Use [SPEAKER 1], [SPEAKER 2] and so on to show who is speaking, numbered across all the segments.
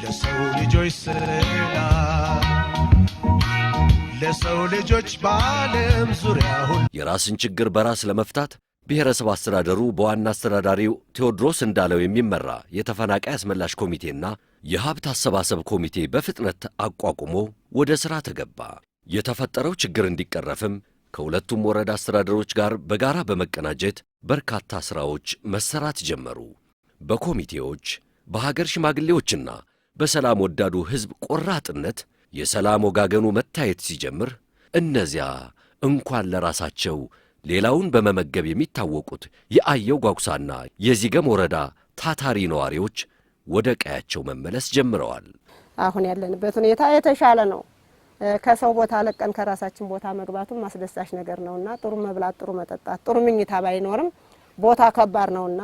[SPEAKER 1] ለሰው ልጆች ሰላም፣ ለሰው ልጆች በዓለም ዙሪያ ሁሉ።
[SPEAKER 2] የራስን ችግር በራስ ለመፍታት ብሔረሰብ አስተዳደሩ በዋና አስተዳዳሪው ቴዎድሮስ እንዳለው የሚመራ የተፈናቃይ አስመላሽ ኮሚቴና የሀብት አሰባሰብ ኮሚቴ በፍጥነት አቋቁሞ ወደ ሥራ ተገባ። የተፈጠረው ችግር እንዲቀረፍም ከሁለቱም ወረዳ አስተዳደሮች ጋር በጋራ በመቀናጀት በርካታ ሥራዎች መሰራት ጀመሩ። በኮሚቴዎች፣ በሀገር ሽማግሌዎችና በሰላም ወዳዱ ሕዝብ ቆራጥነት የሰላም ወጋገኑ መታየት ሲጀምር እነዚያ እንኳን ለራሳቸው ሌላውን በመመገብ የሚታወቁት የአየው ጓጉሳና የዚገም ወረዳ ታታሪ ነዋሪዎች ወደ ቀያቸው መመለስ ጀምረዋል።
[SPEAKER 3] አሁን ያለንበት ሁኔታ የተሻለ ነው። ከሰው ቦታ ለቀን ከራሳችን ቦታ መግባቱም አስደሳች ነገር ነውና ጥሩ መብላት፣ ጥሩ መጠጣት፣ ጥሩ ምኝታ ባይኖርም ቦታ ከባድ ነውና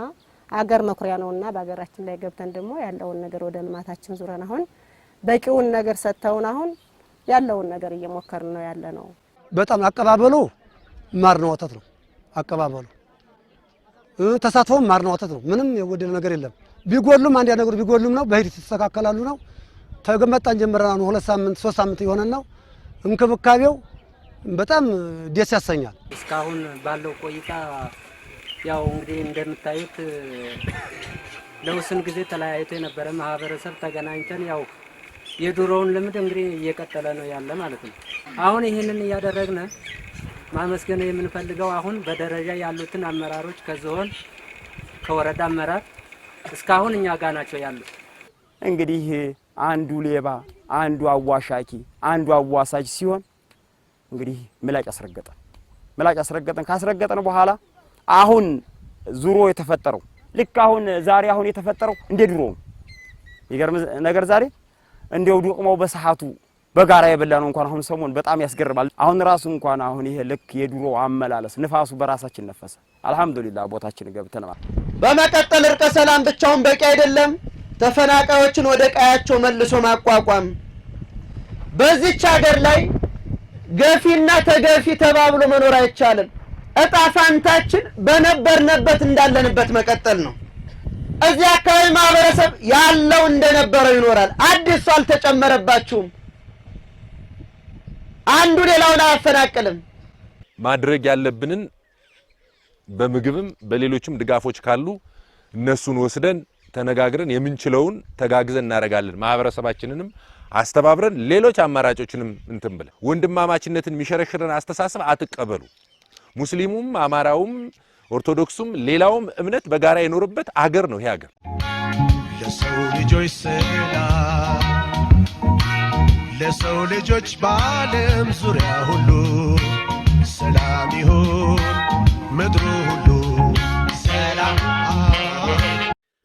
[SPEAKER 3] አገር መኩሪያ ነውና በሀገራችን ላይ ገብተን ደግሞ ያለውን ነገር ወደ ልማታችን ዙረን አሁን በቂውን ነገር ሰጥተውን አሁን ያለውን ነገር እየሞከርን ነው ያለ ነው።
[SPEAKER 4] በጣም አቀባበሉ ማር ነው ወተት ነው አቀባበሉ። ተሳትፎም ማር ነው ወተት ነው። ምንም የጎደለ ነገር የለም። ቢጎሉም አንድ ነገሩ ቢጎሉም ነው በሂደት ይስተካከላሉ ነው። ተገመጣን ጀምረን 2 ሳምንት 3 ሳምንት የሆነን ነው። እንክብካቤው በጣም ደስ ያሰኛል።
[SPEAKER 5] እስካሁን ባለው ቆይታ ያው እንግዲህ እንደምታዩት ለውስን ጊዜ ተለያይቶ የነበረ ማህበረሰብ ተገናኝተን ያው የድሮውን ልምድ እንግዲህ እየቀጠለ ነው ያለ ማለት ነው። አሁን ይህንን እያደረግን ማመስገን የምንፈልገው አሁን በደረጃ ያሉትን አመራሮች ከዞን፣ ከወረዳ አመራር እስካሁን እኛ ጋር ናቸው ያሉት።
[SPEAKER 6] እንግዲህ አንዱ ሌባ፣ አንዱ አዋሻኪ፣ አንዱ አዋሳጅ ሲሆን እንግዲህ ምላጭ አስረገጠን። ምላጭ አስረገጠን። ካስረገጠን በኋላ አሁን ዙሮ የተፈጠረው ልክ አሁን ዛሬ አሁን የተፈጠረው እንደ ድሮ ነው። ይገርም ነገር ዛሬ እንደው ዱቅመው በሰዓቱ በጋራ የበላ ነው እንኳን አሁን ሰሞን በጣም ያስገርማል። አሁን ራሱ እንኳን አሁን ይሄ ልክ የድሮ አመላለስ ንፋሱ በራሳችን ነፈሰ። አልሐምዱሊላህ ቦታችን ገብተን ማለት።
[SPEAKER 7] በመቀጠል እርቀ ሰላም ብቻውን በቂ አይደለም። ተፈናቃዮችን ወደ ቀያቸው መልሶ ማቋቋም። በዚች ሀገር ላይ ገፊና ተገፊ ተባብሎ መኖር አይቻልም። እጣ ፋንታችን በነበርንበት እንዳለንበት መቀጠል ነው። እዚህ አካባቢ ማህበረሰብ ያለው እንደነበረው ይኖራል። አዲስ ሰው አልተጨመረባችሁም። አንዱ ሌላውን አያፈናቅልም።
[SPEAKER 8] ማድረግ ያለብንን በምግብም በሌሎችም ድጋፎች ካሉ እነሱን ወስደን ተነጋግረን የምንችለውን ተጋግዘን እናደርጋለን። ማህበረሰባችንንም አስተባብረን ሌሎች አማራጮችንም እንትን ብለን ወንድማማችነትን የሚሸረሽረን አስተሳሰብ አትቀበሉ። ሙስሊሙም፣ አማራውም፣ ኦርቶዶክሱም ሌላውም እምነት በጋራ የኖርበት አገር ነው ይሄ አገር።
[SPEAKER 1] ለሰው ልጆች ሰላም፣ ለሰው ልጆች በዓለም ዙሪያ ሁሉ ሰላም ይሁን ምድሩ ሁሉ ሰላም።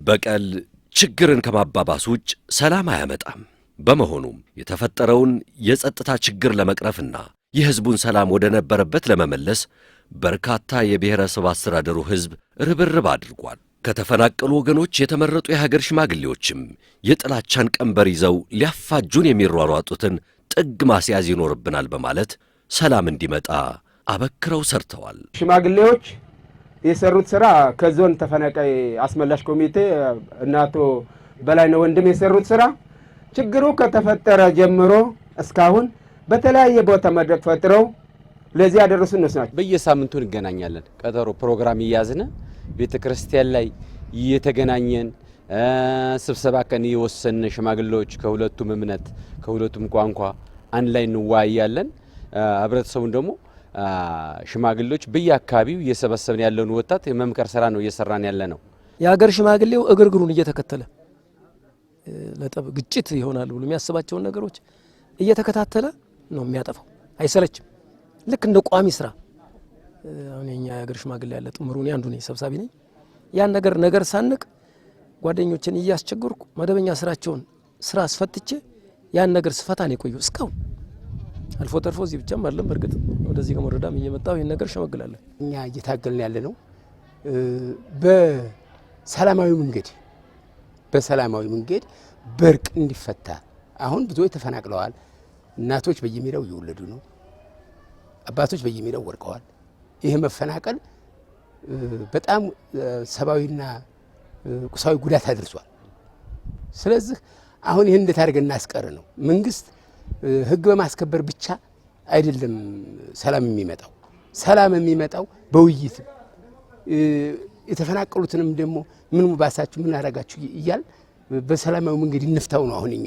[SPEAKER 2] በቀል ችግርን ከማባባስ ውጭ ሰላም አያመጣም። በመሆኑም የተፈጠረውን የጸጥታ ችግር ለመቅረፍና የሕዝቡን ሰላም ወደ ነበረበት ለመመለስ በርካታ የብሔረሰብ አስተዳደሩ ሕዝብ ርብርብ አድርጓል። ከተፈናቀሉ ወገኖች የተመረጡ የሀገር ሽማግሌዎችም የጥላቻን ቀንበር ይዘው ሊያፋጁን የሚሯሯጡትን ጥግ ማስያዝ ይኖርብናል በማለት ሰላም እንዲመጣ አበክረው ሰርተዋል።
[SPEAKER 9] ሽማግሌዎች የሰሩት ስራ ከዞን ተፈናቃይ አስመላሽ ኮሚቴ እና አቶ በላይነህ ወንድም የሰሩት ስራ ችግሩ ከተፈጠረ ጀምሮ እስካሁን በተለያየ ቦታ መድረክ ፈጥረው ለዚህ ያደረሱ እነሱ ናቸው።
[SPEAKER 10] በየሳምንቱ እንገናኛለን። ቀጠሮ ፕሮግራም እያዝነ ቤተ ክርስቲያን ላይ እየተገናኘን ስብሰባ ቀን እየወሰን ሽማግሌዎች ከሁለቱም እምነት ከሁለቱም ቋንቋ አንድ ላይ እንወያያለን። ህብረተሰቡን ደግሞ ሽማግሌዎች በየአካባቢው እየሰበሰብን ያለውን ወጣት የመምከር ስራ ነው እየሰራን ያለ ነው።
[SPEAKER 11] የሀገር ሽማግሌው እግር እግሩን እየተከተለ ለጠብ ግጭት ይሆናል ብሎ የሚያስባቸውን ነገሮች እየተከታተለ ነው የሚያጠፋው። አይሰለችም። ልክ እንደ ቋሚ ስራ አሁን የኛ የሀገር ሽማግሌ ያለ ጥምሩ እኔ አንዱ ነኝ፣ ሰብሳቢ ነኝ። ያን ነገር ነገር ሳንቅ ጓደኞችን እያስቸገርኩ መደበኛ ስራቸውን ስራ አስፈትቼ ያን ነገር ስፈታ ነው የቆየው እስካሁን። አልፎ ተርፎ እዚህ ብቻም አይደለም፣ በእርግጥ ወደዚህ ከወረዳም እየመጣሁ ይህን ነገር ሸመግላለን።
[SPEAKER 12] እኛ እየታገልን ያለ ነው በሰላማዊ መንገድ፣ በሰላማዊ መንገድ በእርቅ እንዲፈታ። አሁን ብዙዎች ተፈናቅለዋል። እናቶች በየሜዳው እየወለዱ ነው። አባቶች በየሜዳው ወድቀዋል። ይህ መፈናቀል በጣም ሰብአዊና ቁሳዊ ጉዳት አድርሷል። ስለዚህ አሁን ይህን እንዴት አድርገን እናስቀር ነው። መንግስት ህግ በማስከበር ብቻ አይደለም ሰላም የሚመጣው። ሰላም የሚመጣው በውይይት፣ የተፈናቀሉትንም ደግሞ ምን ባሳችሁ፣ ምን አረጋችሁ እያል በሰላማዊ መንገድ እንፍታው ነው አሁን እኛ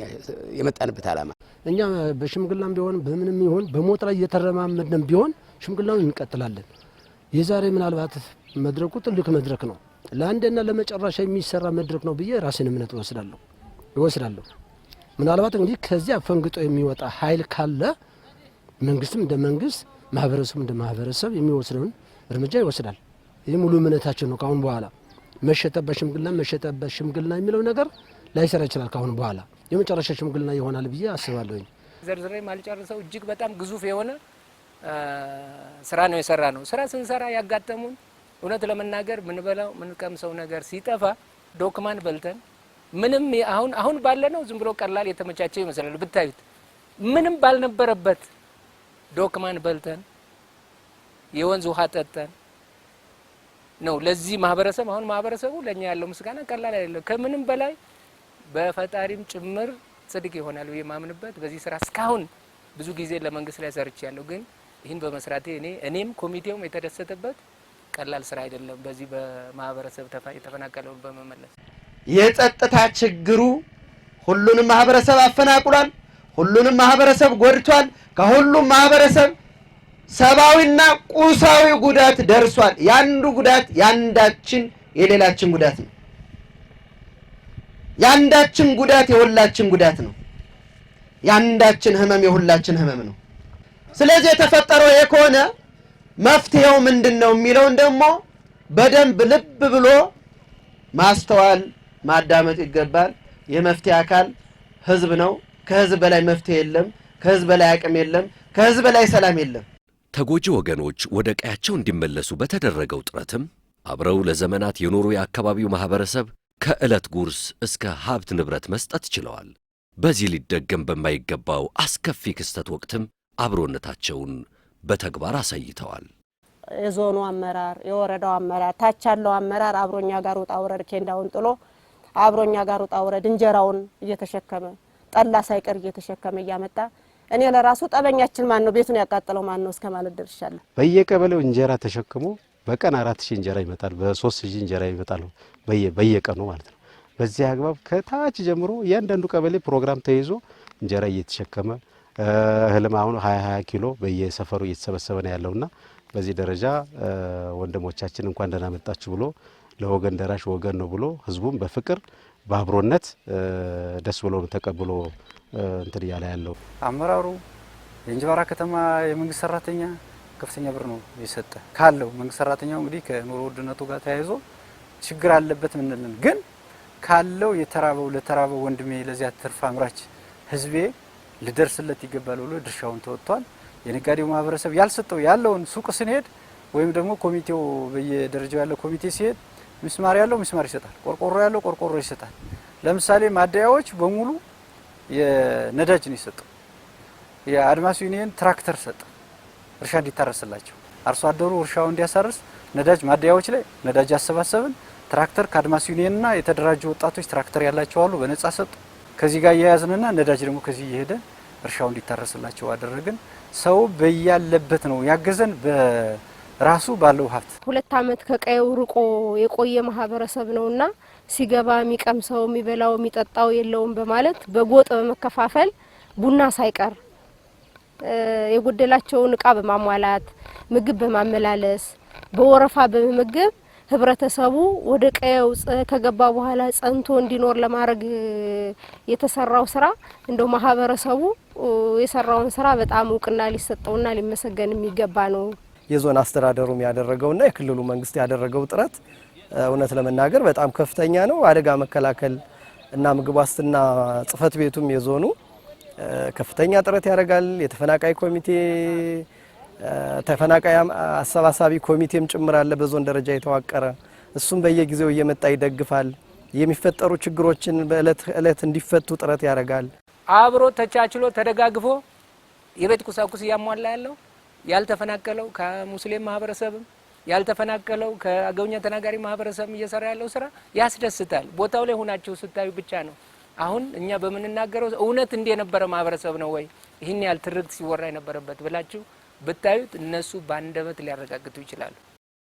[SPEAKER 12] የመጣንበት ዓላማ።
[SPEAKER 13] እኛ በሽምግልናም ቢሆን በምንም ይሁን በሞት ላይ እየተረማመድንም ቢሆን ሽምግልናውን እንቀጥላለን። የዛሬ ምናልባት መድረኩ ትልቅ መድረክ ነው። ለአንድና ለመጨረሻ የሚሰራ መድረክ ነው ብዬ ራሴን እምነት እወስዳለሁ። ምናልባት እንግዲህ ከዚያ ፈንግጦ የሚወጣ ኃይል ካለ መንግስትም እንደ መንግስት፣ ማህበረሰቡ እንደ ማህበረሰብ የሚወስደውን እርምጃ ይወስዳል። ይህ ሙሉ እምነታችን ነው። ከአሁን በኋላ መሸጠበት ሽምግልና መሸጠበት ሽምግልና የሚለው ነገር ላይሰራ ይችላል። ከአሁን በኋላ የመጨረሻ ሽምግልና ይሆናል ብዬ አስባለሁኝ።
[SPEAKER 14] ዘርዝሬ ማልጨርሰው እጅግ በጣም ግዙፍ የሆነ ስራ ነው የሰራነው። ስራ ስንሰራ ያጋጠሙን፣ እውነት ለመናገር ምንበላው ምንቀምሰው ነገር ሲጠፋ ዶክማን በልተን፣ ምንም አሁን አሁን ባለነው ዝም ብሎ ቀላል የተመቻቸ ይመስላል ብታዩት፣ ምንም ባልነበረበት ዶክማን በልተን፣ የወንዝ ውሃ ጠጥተን ነው ለዚህ ማህበረሰብ። አሁን ማህበረሰቡ ለኛ ያለው ምስጋና ቀላል አይደለም። ከምንም በላይ በፈጣሪም ጭምር ጽድቅ ይሆናል ብዬ የማምንበት በዚህ ስራ እስካሁን ብዙ ጊዜ ለመንግስት ላይ ሰርቻለሁ። ግን ይህን በመስራቴ እኔም ኮሚቴውም የተደሰተበት ቀላል ስራ አይደለም። በዚህ በማህበረሰብ የተፈናቀለውን በመመለስ
[SPEAKER 7] የጸጥታ ችግሩ ሁሉንም ማህበረሰብ አፈናቅሏል። ሁሉንም ማህበረሰብ ጎድቷል። ከሁሉም ማህበረሰብ ሰብአዊና ቁሳዊ ጉዳት ደርሷል። የአንዱ ጉዳት የአንዳችን የሌላችን ጉዳት ነው። የአንዳችን ጉዳት የሁላችን ጉዳት ነው። የአንዳችን ህመም የሁላችን ህመም ነው። ስለዚህ የተፈጠረው ይሄ ከሆነ መፍትሄው ምንድን ነው የሚለውን ደግሞ በደንብ ልብ ብሎ ማስተዋል፣ ማዳመጥ ይገባል። የመፍትሄ አካል ህዝብ ነው። ከህዝብ በላይ መፍትሄ የለም። ከህዝብ በላይ አቅም የለም። ከህዝብ በላይ ሰላም የለም።
[SPEAKER 2] ተጎጂ ወገኖች ወደ ቀያቸው እንዲመለሱ በተደረገው ጥረትም አብረው ለዘመናት የኖሩ የአካባቢው ማኅበረሰብ ከዕለት ጉርስ እስከ ሀብት ንብረት መስጠት ችለዋል። በዚህ ሊደገም በማይገባው አስከፊ ክስተት ወቅትም አብሮነታቸውን በተግባር አሳይተዋል።
[SPEAKER 3] የዞኑ አመራር፣ የወረዳው አመራር፣ ታች ያለው አመራር አብሮኛ ጋር ውጣ ውረድ፣ ኬንዳውን ጥሎ አብሮኛ ጋር ውጣ ውረድ፣ እንጀራውን እየተሸከመ፣ ጠላ ሳይቀር እየተሸከመ እያመጣ፣ እኔ ለራሱ ጠበኛችን ማን ነው፣ ቤቱን ያቃጠለው ማን ነው እስከ ማለት ደርሻለሁ።
[SPEAKER 15] በየቀበሌው እንጀራ ተሸክሞ በቀን 4000 እንጀራ ይመጣል፣ በ3000 እንጀራ ይመጣል በየቀኑ ማለት ነው። በዚህ አግባብ ከታች ጀምሮ እያንዳንዱ ቀበሌ ፕሮግራም ተይዞ እንጀራ እየተሸከመ፣ እህልም አሁን 20 20 ኪሎ በየሰፈሩ እየተሰበሰበ ነው ያለውና በዚህ ደረጃ ወንድሞቻችን እንኳን ደህና መጣችሁ ብሎ፣ ለወገን ደራሽ ወገን ነው ብሎ ህዝቡም በፍቅር በአብሮነት ደስ ብሎ ተቀብሎ እንትን እያለ ያለው።
[SPEAKER 16] አመራሩ፣ የእንጅባራ ከተማ የመንግስት ሰራተኛ ከፍተኛ ብር ነው የሰጠ። ካለው መንግስት ሰራተኛው እንግዲህ ከኑሮ ውድነቱ ጋር ተያይዞ ችግር አለበት ምንልን፣ ግን ካለው የተራበው ለተራበው ወንድሜ፣ ለዚያ ትርፍ አምራች ህዝቤ ልደርስለት ይገባል ብሎ ድርሻውን ተወጥቷል። የነጋዴው ማህበረሰብ ያልሰጠው፣ ያለውን ሱቅ ስንሄድ ወይም ደግሞ ኮሚቴው በየደረጃው ያለው ኮሚቴ ሲሄድ ምስማር ያለው ምስማር ይሰጣል፣ ቆርቆሮ ያለው ቆርቆሮ ይሰጣል። ለምሳሌ ማደያዎች በሙሉ የነዳጅ ነው የሰጠው። የአድማስ ዩኒየን ትራክተር ሰጠ፣ እርሻ እንዲታረስላቸው፣ አርሶ አደሩ እርሻው እንዲያሳርስ ነዳጅ፣ ማደያዎች ላይ ነዳጅ አሰባሰብን። ትራክተር ከአድማስ ዩኒየንና የተደራጁ ወጣቶች ትራክተር ያላቸው አሉ፣ በነጻ ሰጡ። ከዚህ ጋር እያያዝንና ነዳጅ ደግሞ ከዚህ እየሄደ እርሻው እንዲታረስላቸው አደረግን። ሰው በያለበት ነው ያገዘን በራሱ ባለው ሀብት።
[SPEAKER 17] 2 አመት ከቀየው ርቆ የቆየ ማህበረሰብ ነውና ሲገባ የሚቀምሰው፣ የሚበላው፣ የሚጠጣው የለውም በማለት በጎጥ በመከፋፈል ቡና ሳይቀር የጎደላቸውን እቃ በማሟላት፣ ምግብ በማመላለስ፣ በወረፋ በመመገብ ህብረተሰቡ ወደ ቀየው ከገባ በኋላ ጸንቶ እንዲኖር ለማድረግ የተሰራው ስራ፣ እንደው ማህበረሰቡ የሰራውን ስራ በጣም እውቅና ሊሰጠውና ሊመሰገን የሚገባ ነው።
[SPEAKER 18] የዞን አስተዳደሩም ያደረገውና የክልሉ መንግስት ያደረገው ጥረት እውነት ለመናገር በጣም ከፍተኛ ነው። አደጋ መከላከል እና ምግብ ዋስትና ጽሕፈት ቤቱም የዞኑ ከፍተኛ ጥረት ያደርጋል። የተፈናቃይ ኮሚቴ፣ ተፈናቃይ አሰባሳቢ ኮሚቴም ጭምር አለ በዞን ደረጃ የተዋቀረ። እሱም በየጊዜው እየመጣ ይደግፋል። የሚፈጠሩ ችግሮችን በእለት እለት እንዲፈቱ ጥረት ያደርጋል።
[SPEAKER 14] አብሮ ተቻችሎ ተደጋግፎ የቤት ቁሳቁስ እያሟላ ያለው፣ ያልተፈናቀለው ከሙስሊም ማህበረሰብም ያልተፈናቀለው ከአገውኛ ተናጋሪ ማህበረሰብም እየሰራ ያለው ስራ ያስደስታል። ቦታው ላይ ሆናችሁ ስታዩ ብቻ ነው። አሁን እኛ በምንናገረው እውነት እንዲህ የነበረ ማህበረሰብ ነው ወይ ይህን ያህል ትርክት ሲወራ የነበረበት ብላችሁ ብታዩት እነሱ በአንደበት ሊያረጋግጡ ይችላሉ።